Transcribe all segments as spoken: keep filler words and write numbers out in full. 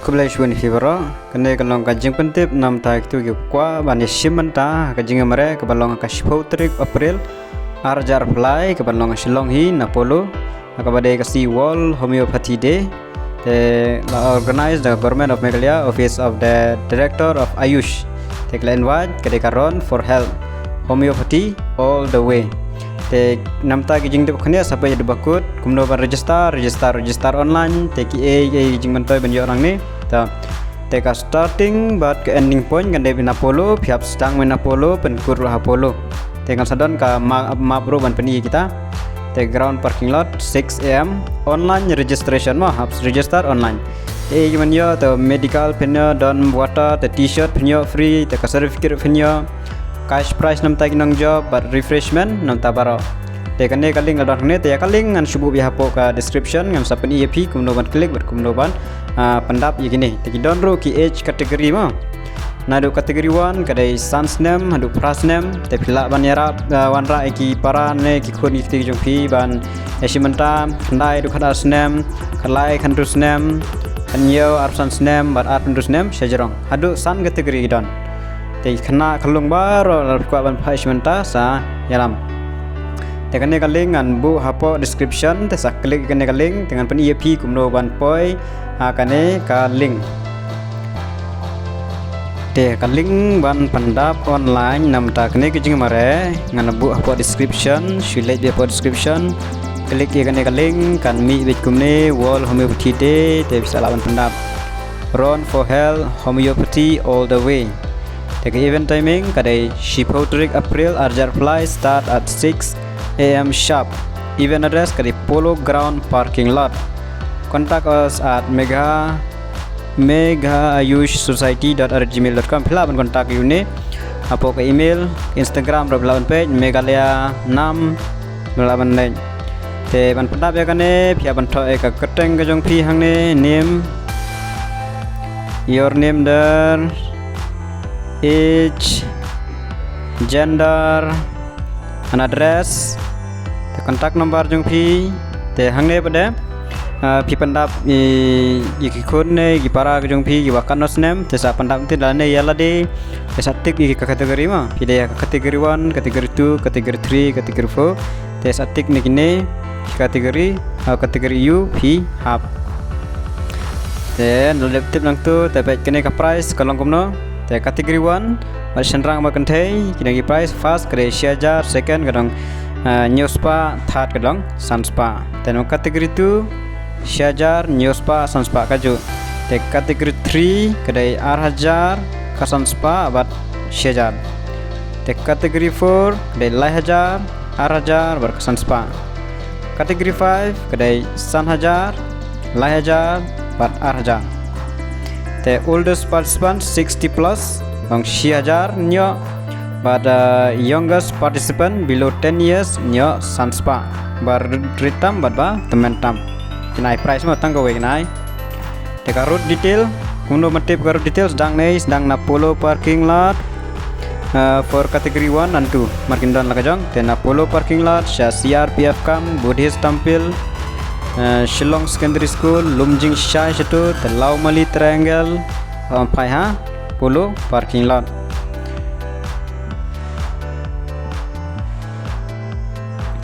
Khublei shibun ïa phi baroh. Kane ka long ka jingpyntip namar kito ki kwah ban ïashim bynta ha ka jingïamareh kaba long ha ka shiphew tarik April ar hajar arphew lai, kaba long ha Shillong hi na Apollo, ha kaba dei ka Sea World Homeopathy Day. Te la organize da ka Government of Meghalaya, Office of the Director of Ayush. Te ka la invite ka dei ka Run for Health, Homeopathy all the way. Te namar ki jingtip khyndiat, sa peit haduh ba kut kumno ban register, register, register online. Te kiei kiei ki jingmyntoi ban ïoh nangne. Te, te ka starting bad ka ending point kan dei na Apollo, phi hap sdang mynta na Apollo, pynkut ruh ha Apollo. Te ngan sa don ka ma-, map ruh ban pyni ïa kita. Te ground parking lot, six A M. Online registration mo, hap register online. Te ïa ki ban ïoh, te medical phin ïoh, don water, te T-shirt phin ïoh free, te ka certificate phin ïoh, cash prize namar ki nongjop, bad refreshment namar baroh. Te kane ka link ka don hangne, te ïa ka link ngan shu buh beit hapoh ka description, ngan sa pyni ïa phi kumno ban click bad kumno ban, ah, pyndap ïa kine. Te ki don ruh ki age category mo. Naduh category one ka dei san snem haduh phra snem. Te phi lah ban ïarap, ah, wanrah ïa ki para ne ki khun ki kti jong phi ban ïashim bynta, khyndai haduh khatar snem, khatlai khathynriew snem, khathynñiew arphew san snem bad arphew hynriew snem sha jrong. Haduh san category ki don. Te khynnah khyllung baroh lada phi kwah ban phah ïashim bynta sa ïalam. Te kane ka link ngan buh hapoh description, te sa click ïa kane ka link, te ngan pyni ïa phi kumno ban poi ha kane ka link. Te ka link ban pyndap online namar kane ka jingïamareh ngan buh hapoh description, shu leit beit hapoh description. Click ïa kane ka link, kan mih beit kumne, World Homeopathy Day, te phi sa lah ban pyndap. Run for Health, Homeopathy all the way. Te ka event timing ka dei shiphew tarik April ar hajar arphew lai, start at six A M sharp. Event address ka dei Polo Ground parking lot. Contact us at Megha, Megha Ayush Society dot at gmail dot com. Phi lah ban contact ïa une hapoh ka email, Instagram ruh phi lah ban peit, Meghalaya Nam, phi lah ban leit. Te ban pyndap ïa kane, phi hap ban thoh ïa ka kyrteng ka jong phi hangne, name, your name there, age, gender, and address, te contact number jong phi, te hangne pat de, ah, phi pyndap ïa, ïa ki khun ne ki para ka jong phi kiba katno snem, te sa pyndap te lane ïa lade, te sa tick ïa ki ka category mo, phi dei ha ka category one, category two, category three, category four, te sa tick ne kine ki category, ha category ïa u phi hap. Te nda lep tip nangtu, te peit kane ka prize ka long kumno. Te category one, bad shynrang bad kynthei, ki dang ki prize, first ka dei shi hajar, second ka dang, ah, hynñiew spah, third ka dang san spah. Te nong category two, shi hajar, hynñiew spah, san spah kajuh. Te category three ka dei ar hajar, ka san spah bad shi hajar. Te category four ka dei lai hajar, ar hajar bad ka san spah. Category five ka dei san hajar, lai hajar bad ar hajar. Te oldest participant sixty plus, long shi hajar hynñiew, bad, uh, youngest participant below ten years hynñiew san spah. Ba rit tam bad ba tymmen tam. Kine ki prize mo tang kawei kine. Te ka route detail, kumno ban tip ka route detail, sdang ne, sdang na Polo parking lot, uh, for category one and two. Mar kin don la ka jong, te na Polo parking lot, sha C R P F camp, Buddhist temple, uh, Shillong Secondary School, Lumjingshai shatu, te Lawmali Triangle, um, phai ha Polo parking lot.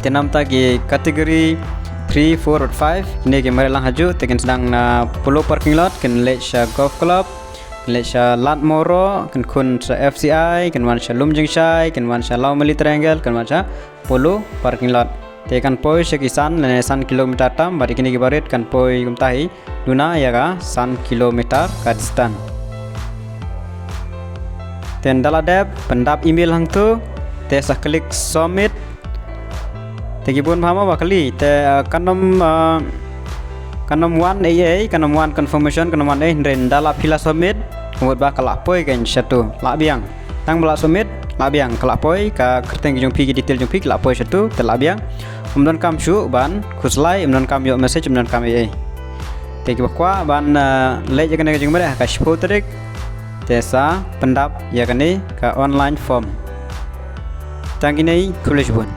Te namar ki category three, four, five, kine ki mareh lang hajuh, te kin sdang na Polo parking lot, kin leit sha Golf Club, kin leit sha Ladmoro, kin khun sha F C I, kin wan sha Lumjingshai, kin wan sha Lawmali Triangle, kin wan sha Polo parking lot. Te kan poi sha ki san lane san kilometer tam, bad kine ki barit kan poi kumta hi. Duna ïa ka san kilometer ka distance. Te nda la dep, pyndap email hangtu, te sa click submit. Te ki bun bha mo ba kali, te, uh, kan ym, uh, kan ym wan ei ei, kan ym wan confirmation, kan ym wan ei, hynrei nda la phi la submit, mut ba ka la poi kein shatu, la biang. Tang ba la submit, la biang, ka la poi, ka kyrteng ki jong phi, ki detail jong phi, ka la poi shatu, te la biang. Ym donkam shuh ban khuslai, ym donkam ïoh message, ym donkam ei ei. Te kiba kwah ban, uh, leit ïa kane ka jingmareh ha ka shiphew tarik, te sa pyndap ïa kane ka online form. Tang kine, khublei shibun.